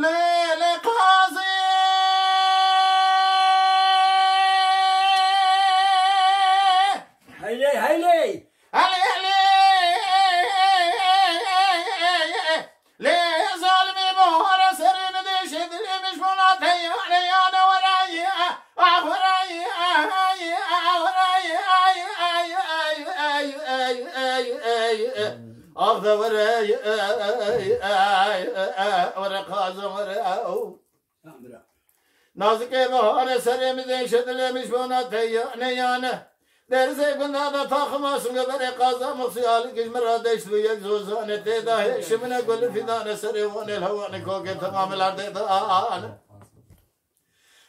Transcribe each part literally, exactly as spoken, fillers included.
Lê, lê qazî. Heylê, heylê. Helê, helê. Lê zalimî bihara serê min dê şedilê min ji bona teyane yane werayî. Ah, werayî, ay, ah, werayî, ay, ay. Ah, de werayî, ay, ay, ay, were qazan, were, oh. Nazikê bihare serê min dê şedilê min ji bona teyane yane. Derzê gunda da taxima sunge berê qaza muxsiyalik ji min ra deşt bi yek zozane tê da hêşi min e gul fidane serê wanê hewanê kokê temamê lerdê da ane.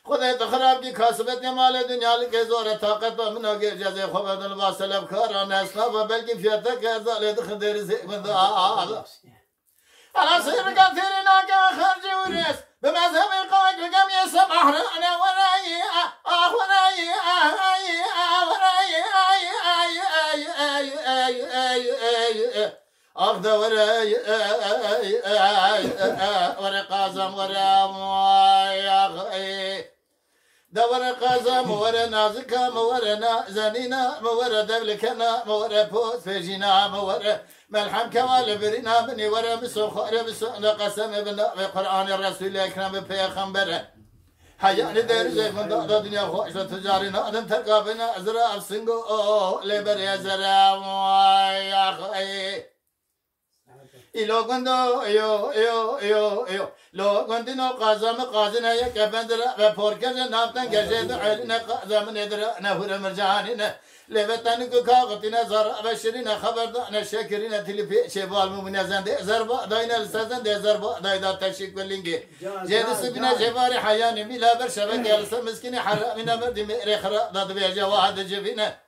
Xwedê tu xirab kî kasibetê malê dinya li kê zor e taqeta min a gê cezê xwe bedil ba selebkaran esnafa belkî fiyateke ez da lê dixin dêrizê min da. Ala sirka têrîna ke xercî û rêz bi mezhebê qawek li gem yê sebah re ne wereyî ah wereyî ay ay wereyî ay ay ay ay ay ay ay ay. Ax de were, ey, ey, ey, ey, ey, were qazan were, ay, ax, ey. De were qazan mi were, nazika mi were, nazenîna mi were, devlikena mi were, pospêjîna mi were, melhem kewa li birîna minî were, miso xware, miso de qeseme bi navê Qur'anê Resûlê Ekrem bi pêxembere. Heyanî derizê gunda da dinya xweş de ticarî nadin terka bina zira ev singo o lê berê zere, ay, ax, ey. Îlo gundo, yo, yo, yo, yo. Lo gundino qazamı qazine ye kefendire ve porkeze naften gece de eline qazamın edire ne hure mercanine. Levetani ku kağıtine zara ve şirine xeberdane şekirine tilipi şeval mumine zende zerba dayne sezende zerba dayda teşik ve lingi. Jedi sibine jevari hayani mila ber şevek yalsa miskini haramine verdi mere xira da dve cevade cebine.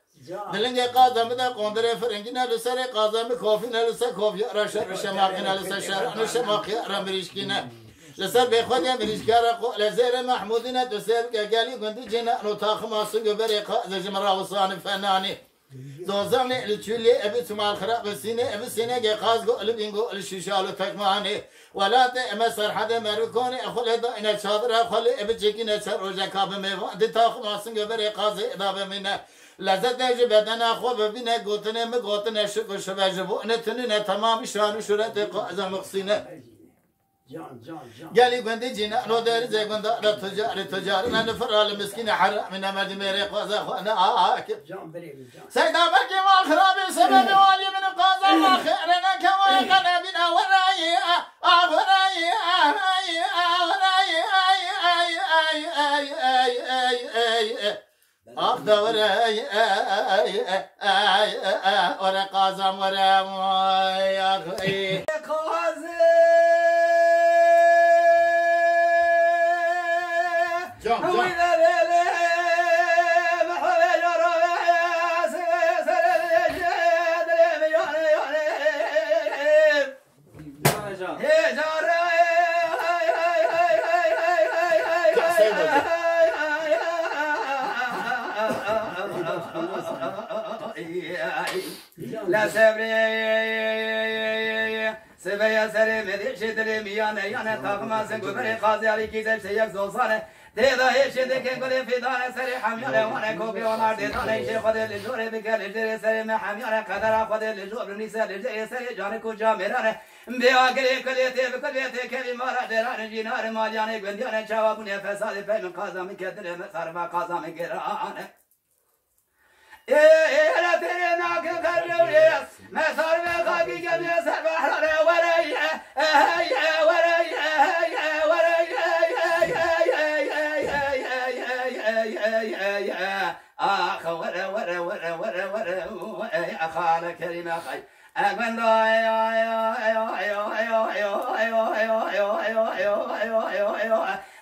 Dilingê qaza min de qondirê firingî ne, li serê qaza min kofî ne, li ser kofiya re şer û şemaqî ne, li ser şeran û şemaqiya re mirîşkî ne. Li ser bêxwediya mirîşkiya re qolê zêrê Mehmûdî ne, tu sêr bike gelî gundî cî ne, no taxima sing û berê qaze ji min re wisanî fenanî. Zozanê li çûlê evi çimal xirab sînê, evi sînegê qaz go li bîngo li şîşal û tekmanê. Welatê eme serhedê merûkonê, xwe lê dayne çadira, xwe lê evi çekîne çar rojeka bi mêvan, di taxima sing û berê qazê da bimîne. Lezzetê ji bedena xwe bibîne, gotinê mi gotine şik û şive ji bo ne tunine temamî şan û şuretê qaza mixsîne. Can, can, can. Gelî gundî cîne, no derizê gunda da tucarî, tucarî ne li fira li miskîne heramî ne merdî mêrê qaza xwe ne akir. Can birê min, can. Seyda belkî mal xirabî sebebê walî min qaza ma xêre ne kewayê qelebîne werayî, ah, werayî, ah, ay, ah, werayî, ay, ay, ay. Ax de were, ey, ey, ey, ey, ey, ey, were qazam were, ay, ax, ey. Can, can. La sebrê. Sibê ya serê me dê şê dilê miyane yane, taxima sing û berê qazê alî kîze şê yek zozane. Tê da hê şê dikên gulê fîdane, serê hemyane wane kokê wan ardê dane, şê Xwedê li jorê bike li jêrê serê me hemyane, qedera Xwedê li jor binîse li jêrê serê canik û camêrane. Bê agirê kulê tê bi kulê tê kevî mara dêrane jînare malyanê gundiyane, çawa bûne fesadê pey min qaza min ke dilê min sarva qaza min girane. Ê, ê, hele têrê nake ferrewrê, me sar ve xakî gemê ser behrane were ye, ey, ey, were ye, ey, ey, were ye, ey, ey, ey, ey, ax, were, were, ey, xale Kerîme xay.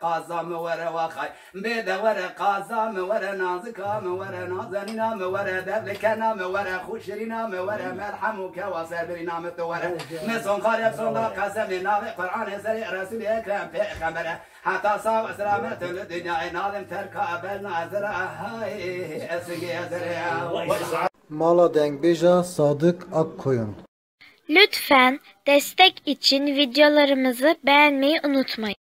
Qaza min were waxay. Bê de were qaza min were, nazika min were, nazenîna min were, devlikena min were, xûşirîna min were, merhem û kewa serbirîna min tu were. Min son xareb son da qesemê navê Qur'anê serê Resûlê Ekrem pêxembere. Heta sax û selamet li dinyayê nalim terka belna zira hay esingê zere. Mala dengbêja Sadık Akkoyun. Lütfen destek için videolarımızı beğenmeyi unutmayın.